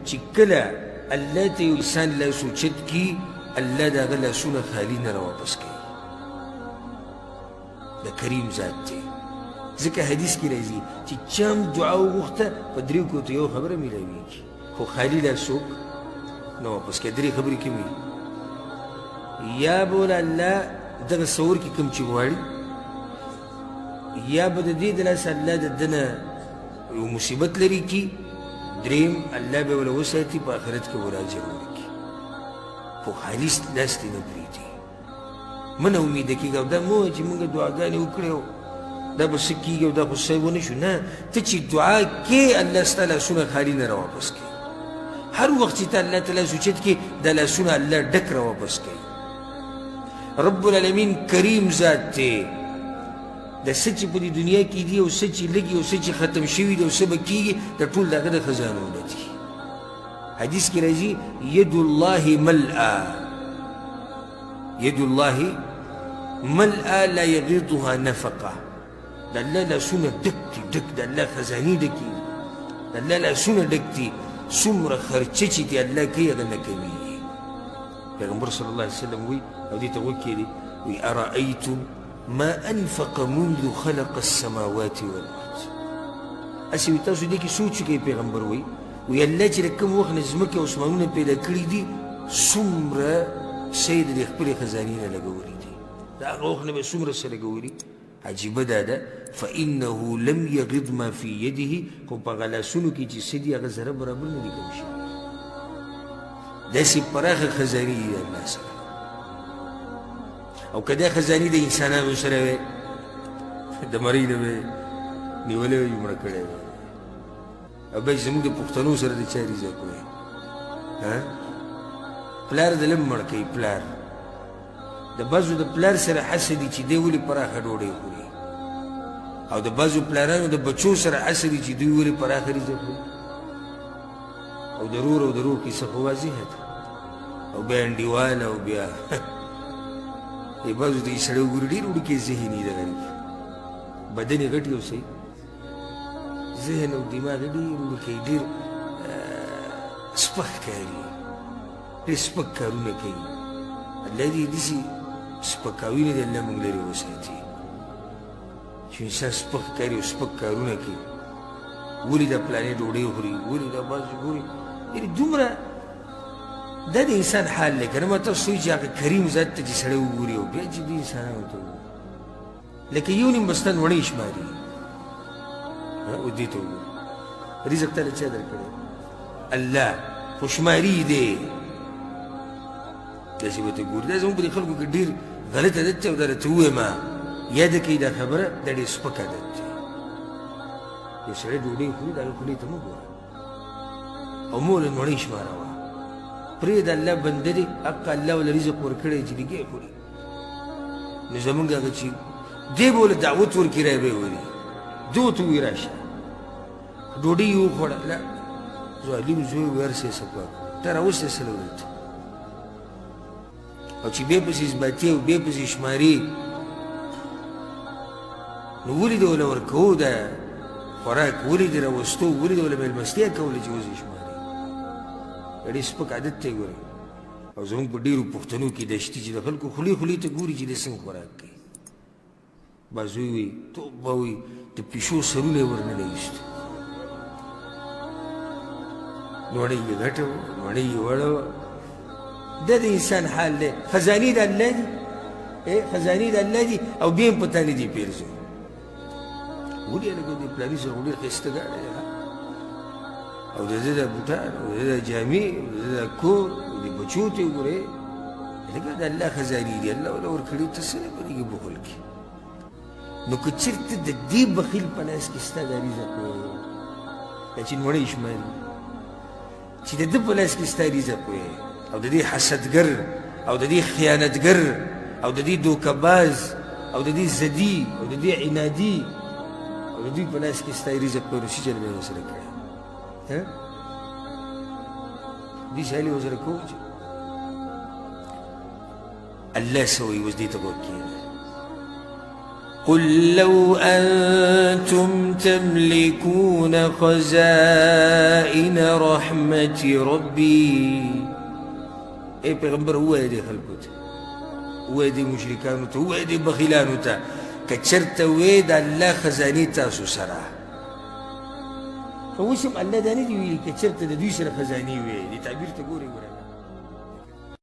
چې کله الله ته یو انسان لاس اوچت کړي، الله د هغه لاسونه خالي نه راواپس کوي. د کریم ذات دی. ځکه حدیث کې راځي چې چا هم دعا وغوښته په دریو کې ورته یو خبره میلاویږي، خو خالي لاس څوک نه واپس کوي. درې خبرې کومې؟ یا به له الله دغه څه ورکړي کوم چې غواړي، یا به د دې د لاسه الله د ده نه یو مصیبت لرې کړي، دریم الله به وله وساتي په آخرت کې به اجر ورکړي. خو خالص لاس دې نه پرېږدي. مه نا امیده کېږه او دا مه وایه چې موږ دعاګانې وکړې او دا به څه کېږي او دا خو څه ونه شو. نه، ته چې دعا کې الله ستا لاسونه خالي نه راواپس کوي. هر وخت چې ته الله ته لاس اوچت کړې، دا لاسونه الله ډک راواپس کوي. رب العالمین کریم ذات دی. د څه چې په دې دنیا کې دي او څه چې لږي او څه چې ختم شوي دي او څه به کېږي، دا ټول د هغه د خزانو نه دي. حدیث کې راځي ید الله ملأ، ید الله ملأ لا یغیضها نفقه. د الله لاسونه ډک دي، ډک، د الله خزانې ډکې دي، د الله لاسونه ډک دي. څومره خرچه چې دې الله کوي هغه نه کمېږي. پیغمبر صلی الله علیه وسلم وایي او دې ته غوږ کښېږدئ، وایي ارأیتم ما انفق منذ خلق السماوات والارض. هسې وایي تاسو دې کې سوچ وکړئ. پیغمبر وایي، وایي الله چې د کوم وخت نه ځمکې او اسمانونه پیدا کړي دي، څومره څه یې د دې خپلې خزانې نه لګولي دي، د هغه وخت نه به څومره څه لګولي. عجیبه دا ده، فإنه لم یغض ما فی یده، خو په هغه لاسونو کې چې څه دي هغه ذره برابر نه دي کم شوي. داسې پراخه خزانې دي د الله سره، او که دا خزانې د انسانانو سره وی، د مرۍ نه به یې نیولی وی، مړه کړی وی. او بیا چې زموږ د پښتنو سره د چا رزق وی، پلار د لم مړ کوي. پلار د بعضو د پلار سره حسد دي چې دی ولې پراخه ډوډۍ خوري، او د بعضو پلارانو د بچو سره حسد دي چې دوی ولې پراخه رزق خوري. او د رور او د رور کیسه خو واضحه ده، او بیا انډیوال او بیا دې بعضو ته یې سړی وګوري ډېر وړوکی ذهن یې د غریب، بدن یې غټ یو صحیح ذهن او دماغ یې ډېر وړوکی، ډېر سپک ښکاري، ډېر سپک کارونه کوي. الله دې داسې سپکاوي نه دې الله موږ لرې وساتي چې انسان سپک ښکاري او سپک کارونه کوي. ولې دا پلانې ډوډۍ خوري، ولې دا بعضې ګوري، یعنې دومره دا د انسان حال دی که نه. ما تاسو وایي چې هغه کریم ذات ته چې سړی وګوري او بیا چې دې انسانانو ته وګوري، لکه یو نیم بستن وړۍ شماري، او دې ته وګوري رزق ته له چا درکړی؟ الله، خو شماري دی. داسې به ته ګوري. دا زموږ په دې خلکو کې ډېر غلط عادت دی، او دا راته ووایه ما یاده کوي دا خبره، دا ډېر سپک عادت دی. یو سړی ډوډۍ خوري، د هغه خولې ته مه ګوره او مه له مړۍ شماروه، پرېږده الله بنده دی، حق الله له رزق ورکړی چې لږ یې خوري. نو زمونږ هغه چې دی به له دعوت ورکړي را به یې ولي، ده ورته ووایي راشه ډوډۍ یې وخوړه، لا ظالم زوی وایي هر څه یې صفا کړو، ته راوستې څه له دلته. او چې بیا پسې اثباتي او بیا پسې شماري، نو ولې دې وله ورکوو دا خوراک، ولې دې راوستو، ولې دې وله مېلمستیا کوله چې اوس یې شماري؟ دا ډېر سپک عادت دی ګورئ. او زموږ په ډېرو پښتنو کې دا شته چې د خلکو خولې خولې ته ګوري چې دی څنګه خوراک کوي. بازوی وي توبه وي د پیشو سرونه یې ورننه ایستو، لوړۍ یې غټه وه، لوړۍ یې وړه وه. دا د انسان حال دی. خزانې د الله دي، خزانې د الله دي، او بیا هم په تا نه دي پیرزو. ولې هلکه دې پلاني سره خو ډېر ښایسته ګاډی دی، او د ده دا بوټان، او د ده دا جامې، او د ده دا کور، او دې بچو ته وګورئ. هلکه د الله خزانې دي، الله وله ورکړي، ته څه نه په دې کې بخل کوې؟ نو که چېرته د دې بخیل په لاس کې ستا دا رزق وی، دا چې نوړی شماري، چې د ده په لاس کې ستا رزق وی، او د دې حسدګر، او د دې خیانتګر، او د دې دوکهباز، او د دې زدي، او د دې عنادي، او د دوی په لاس کې ستا رزق وی، نو څه چل به یې ورسره کړی؟ دې سیالي ورسره کوو چې الله څه وایي. اوس دې ته غوږ کښېږده. قل لو أنتم تملكون خزائن رحمة ربي. ای پیغمبر، ووایه دې خلکو ته، ووایه دې مشرکانو ته، ووایه دې بخیلانو ته، که چېرته وې د الله خزانې تاسو سره. خو اوس هم الله دا نه دي ویلي که چېرته د دوی سره خزانې وې. دې تعبیر ته ګورئ، ګوره.